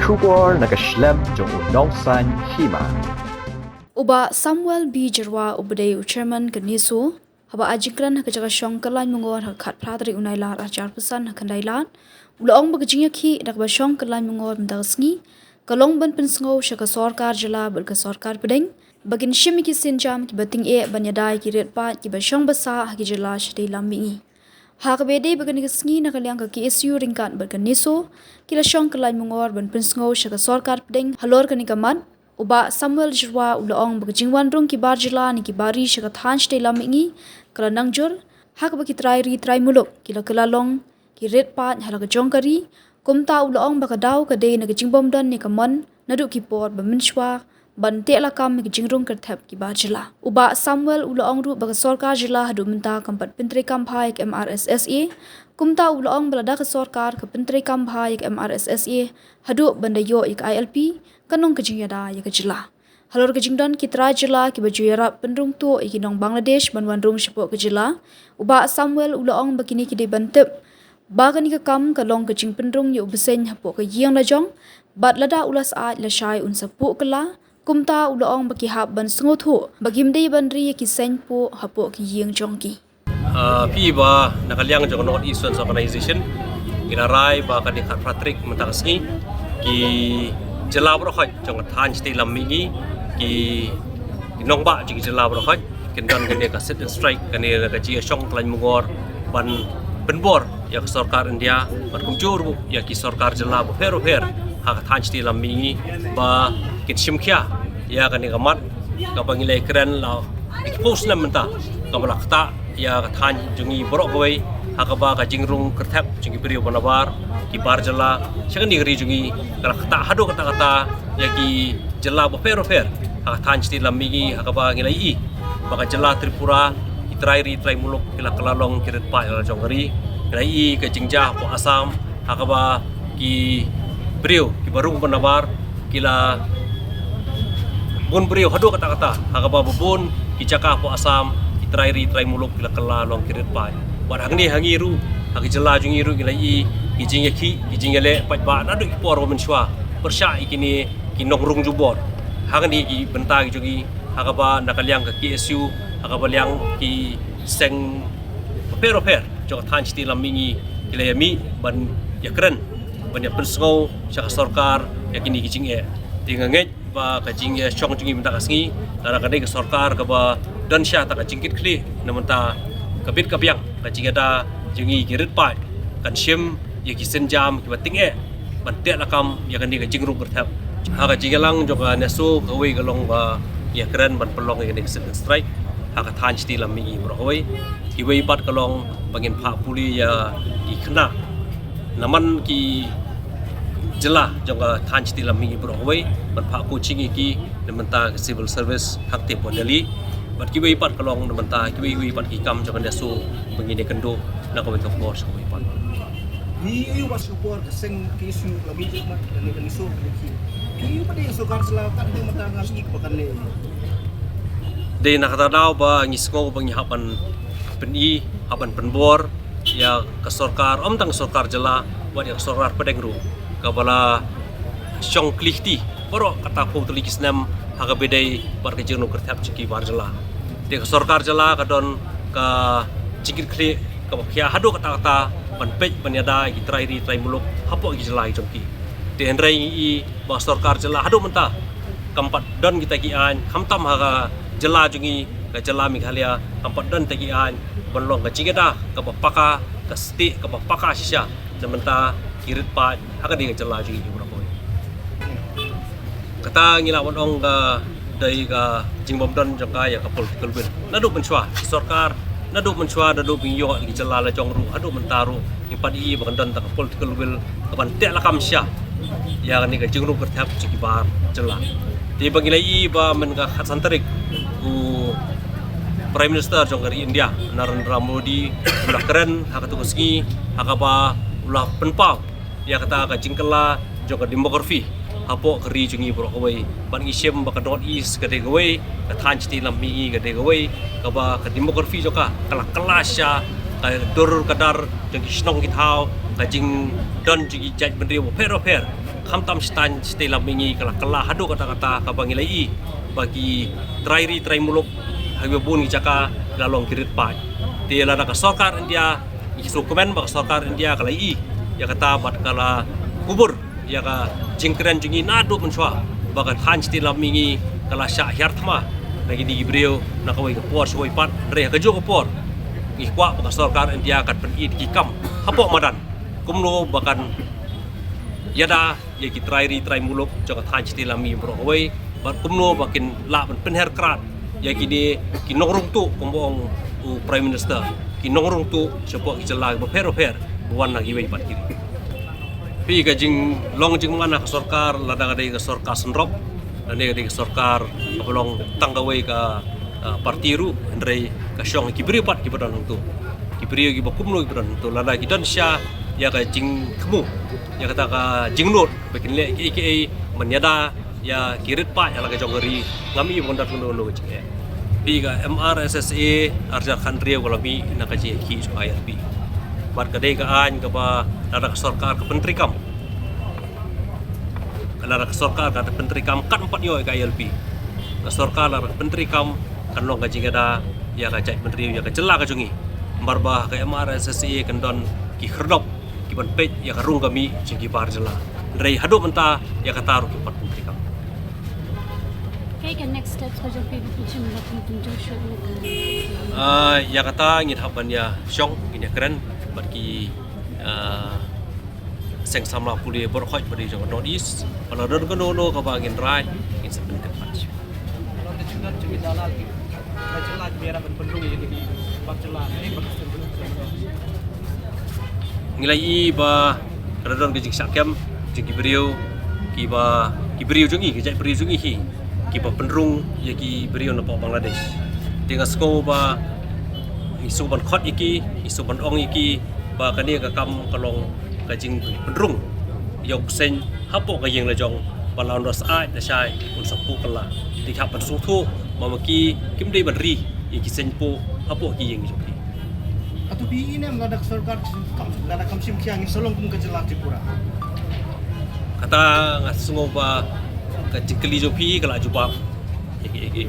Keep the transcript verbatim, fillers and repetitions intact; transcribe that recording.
Khubor na ka shlem jong u Nongsaiñ Hima. U Bah Samuel B Jyrwa uba dei u chairman ka NESO, haba ai jingkren ha ka jaka shong Kynlain Mungor ha ka khatphra tarik u Nailar arhajar arphew san ha Khyndai Lad, u la ong ba ka jingïakhih da kaba shong Kynlain Mungor mynta ka sngi ka long ban pynsngew sha ka sorkar jylla bad ka sorkar pdeng ba kin shim ïa ki sienjam kiba tyngeh ban ïada ïa ki rit paid kiba shong ba sah ha ki jylla shatei lam mihngi. Ha kaba ïadei bad kane ka sngi, na ka liang ka KSU ryngkat bad ka NESO ki la shong Kynlain Mungor ban pynsngew sha ka sorkar pdeng halor kane ka mat. U Bah Samuel Jyrwa u la ong ba ka jingwan rung ki bar jylla ne ki bar ri sha ka thaiñ shatei lam mihngi ka la nang jur, ha kaba ki trai ri trai muluk ki la kylla long ki rit paid ha la ka jong ka ri. Kumta u la ong ba ka daw ka dei na ka jingbym don ne ka mon naduh ki por ba mynshuwa ban teh lakam ïa ka jingrung kyrthep ki bar jylla. U Bah Samuel u la ong ruh ba ka sorkar jylla haduh mynta kam pat pyntreikam bha ïa ka MRSSA. Kumta u la ong ba lada ka sorkar ka pyntreikam bha ïa ka MRSSA haduh ban da ïoh ïa ka ILP, kan long ka jingïada ïa ka jylla. Halor ka jingdon ki trai jylla kiba ju ïarap pynrung tuh ïa ki nong Bangladesh ban wan rung shapoh ka jylla, u Bah Samuel u la ong ba kine ki dei ban tip ba kane ka kam ka long ka jingpynrung ïa u bseiñ hapoh ka ïing la jong, bad lada u la syaid lashai un sa puh kylla. Kumta u la ong ba ki hap ban sngewthuh ba kim dei ban ri ïa ki seiñ puh hapoh ki ïing jong ki. Ah, phi ba na ka liang jong ka North East Women's Organization, ngi la rai ba ka dei khatphra tarik mynta ka sngi, ki jylla baroh khoit jong ka thaiñ shatei lam mihngi, ki, ki nongbah jong ki jylla baroh khoit kin don kane ka sit-in strike, kane ka jingïashong Kynlain Mungor ban pynbor ïa ka sorkar India bad kumjuh ruh ïa ki sorkar jylla bapher bapher ha ka thaiñ shatei lam mihngi ba kin shim khia ïa kane ka mat kaba ngi la ïakren la ki phew snem mynta, kaba la ktah ïa ka thaiñ jong ngi baroh kawei ha kaba ka jingrung kyrthep jong ki briew ba nabar ki bar jylla sha kane ka ri jong ngi ka la ktah haduh katta katta ïa ki jylla bapher bapher ha ka thaiñ shatei lam mihngi, ha kaba ngi la ïohi ba ka jylla Tripura, ki trai ri trai muluk ki la kylla long ki rit paid la jong ka ri. Ngi la ïohi ka jingjia hapoh Assam ha kaba ki briew kiba rung ba nabar ki la bun briew haduh katta katta, ha kaba babun ki jaka hapoh Assam ki trai ri trai muluk ki la kylla long ki rit paid. Bad hangne ha ngi ruh, ha ki jylla jong ngi ruh ngi la ïohi ki jingïakhih, ki jingïaleh paidbah naduh ki por ba mynshuwa pyrshah ïa kine ki nongrung jubor. Hangne ki bynta ki jong ngi, ha kaba na ka liang ka KSU, ha kaba liang ki seng bapher bapher jong ka thaiñ shatei lam mihngi ki la ïamih ban ïakren, ban ïapynsngew sha ka sorkar ïa kine ki jingeh. Te nga ngeit ba ka jingïashong jong ngi mynta ka sngi, lada ka dei ka sorkar kaba don shisha kata ka jingkitkhlieh na bynta ka bit ka biang ka jingïada jong ngi ki rit paid, kan shim ïa ki sienjam kiba tyngeh ban teh lakam ïa kane ka jingrung kyrthep. Ha ka jingïalang jong ka NESO, kawei ka long ba ngi ïakren ban pynlong ïa kane ka sit-in strike ha ka thaiñ shatei lam mihngi baroh kawei. Kiwei pat ka long ba ngin phah pule ïa ki khynnah na man ki jylla jong ka thaiñ shatei lam mihngi baroh kawei ban phah coaching ïa ki na bynta ka civil service hangtei hapoh Delhi. Bad kiwei pat ka long na bynta kiwei kiwei pat ki kam jong ka NESO ba ngin ïakynduh na kawei ka por sha kawei pat. Ngi ïohi ba shu por ka seng KSU la mih mat lane ka NESO ka lehkhi. Ki ïohi ba dei sorkar jylla, kat dei mynta nga ïohi ba kan leh. Dei na kata daw ba ngi sngew ba ngi hap ban pyni, hap ban pynbor ïa ka sorkar, ym tang ka sorkar jylla, wat ïa ka sorkar pdeng ruh, kaba la shong kylli kti baroh kata phew tylli ki snem ha kaba ïadei bad ka jingrung kyrthep jong ki bar jylla. Te ka sorkar jylla ka don ka jingkitkhlieh kaba khia haduh katta katta ban peit ban ïada ïa ki trai ri trai muluk hapoh ki jylla ki jong ki. Te hynrei ngi ïohi ba sorkar jylla haduh mynta kam pat don kita ki aiñ, khamtam ha ka jylla jong ngi, ka jylla Meghalaya, kam pat don kita ki aiñ ban long ka jingïada kaba paka, ka stieh kaba paka shisha na bynta ki rit paid ha kane ka jylla jong ngi baroh kawei. Kata ngi lah ban ong ka dei ka jingbym don jong ka ïa ka political will. Naduh mynshuwa ki sorkar, naduh mynshuwa, naduh ba ngi ïoh ïa ki jylla la jong ruh haduh mynta ruh ngi pat ïohi ba kan don ta ka political will kaban teh lakam shisha ïa kane ka jingrung kyrthep jong ki bar jylla. Te ba ngi la ïohi ba myn ka khatsan tarik, u Prime Minister jong ka ri India, Narendra Modi, u la kren ha katu ka sngi ha kaba u la pynpaw ïa kata ka jingkylla jong ka demography hapoh ka ri jong ngi baroh kawei. Bad ngi shem ba ka North East ka dei kawei ka thaiñ shatei lam mihngi, ka dei kawei kaba ka demography jong ka ka la kylla shisha, ka dur ka dar jong ki shnong ki thaw, ka jingdon jong ki jaitbynriew bapher bapher Khamtam shitaiñ shitei lam mihngi ka la kylla haduh katta katta kaba ngi la ïohi ba ki trai ri trai muluk ha kiba bun ki jaka ki la long ki rit paid. Te lada ka sorkar India, ngi sngewkmen ba ka sorkar India ka la ïohi ïa kata bad ka la kubur ïa ka jingkren jong ngi naduh mynshuwa ba ka thaiñ shitei lam mihngi ka la shah hiar thma na kine ki briew na kawei ka por sha kawei pat. Hynrei ha kajuh ka por ngi kwah ba ka sorkar India kan pynïaid ki kam hapoh madan kumno ba kan ïada ïa ki trai ri trai muluk jong ka thaiñ shitei lam mihngi baroh kawei bad kumno ba kin lah ban pynher krad ïa kine ki nongrung tuh, kumba ong u Prime Minister, ki nongrung tuh shapoh ki jylla kiba pher bapher ba wan na kiwei pat ki ri. Phi, ka jinglong jingman ha ka sorkar, lada ka dei ka sorkar synrop lane ka dei ka sorkar kaba long tang kawei ka, ah, parti ruh, hynrei ka shong ki briew pat kiba don hangto, ki briew kiba kumno kiba don hangto, lada ki don sha ïa ka jingthmu, ïa kata ka jingnud ba kin leh kiei kiei ban ïada ïa ki rit paid ha la ka jong ka ri. Ngam i ban dat kano kano ka jingeh. Phi, ka M R S S A arhajar khathynriew ka la mih na ka jingïakhih jong ka I L P. Bad ka dei ka aiñ kaba lada ka sorkar ka pyntreikam, lada ka sorkar ka pyntreikam, kan ym pat ïoh ïa ka I L P. Ka sorkar lada ka pyntreikam kan long ka jingïada ïa ka jaitbynriew, ïa ka jylla ka jong ngi. Namar ba ka M R S S A kan don ki khyrdop ki ban peit ïa ka rung ka mih jong ki bar jylla. Hynrei haduh mynta ïa kata ruh kim pat pyntreikam. Kaei ka next steps ka jong phi ba phin shim la phin pynjur shuh ïa ka? Ah, ïa kata ngin hap ban ïa shong, ngin ïa kren bad ki, ah, seng samla pule baroh khoit ba dei jong ka North East. Ba la don kano kano kaba ngin rai, ngin sa pyntip pat. Ngi la ïohi ba ka la don ka jingshah kem jong ki briew, kiba, ki briew jong ngi, ki jaitbynriew jong ngi hi, kiba pynrung ïa ki briew napoh Bangladesh. Te nga sngew ba ngi shu ban khot ïa ki, ngi shu ban ong ïa ki ba kane ka kam ka long ka jingpynrung ïa u bseiñ hapoh ka ïing la jong, ba la un da syaid da shai un sa phuh kylla. Te ki hap ban sngewthuh ba ma ki kim dei ban ri ïa ki seiñ phuh hapoh ki ïing jong ki. Hato phi ïohi ne em lada ka sorkar kam, lada kam shim khia ngin sa long kum ka jylla Tripura? Kata nga sngew ba ka jingkylli jong phi ka la jubab. Ïa ki, ïa ki,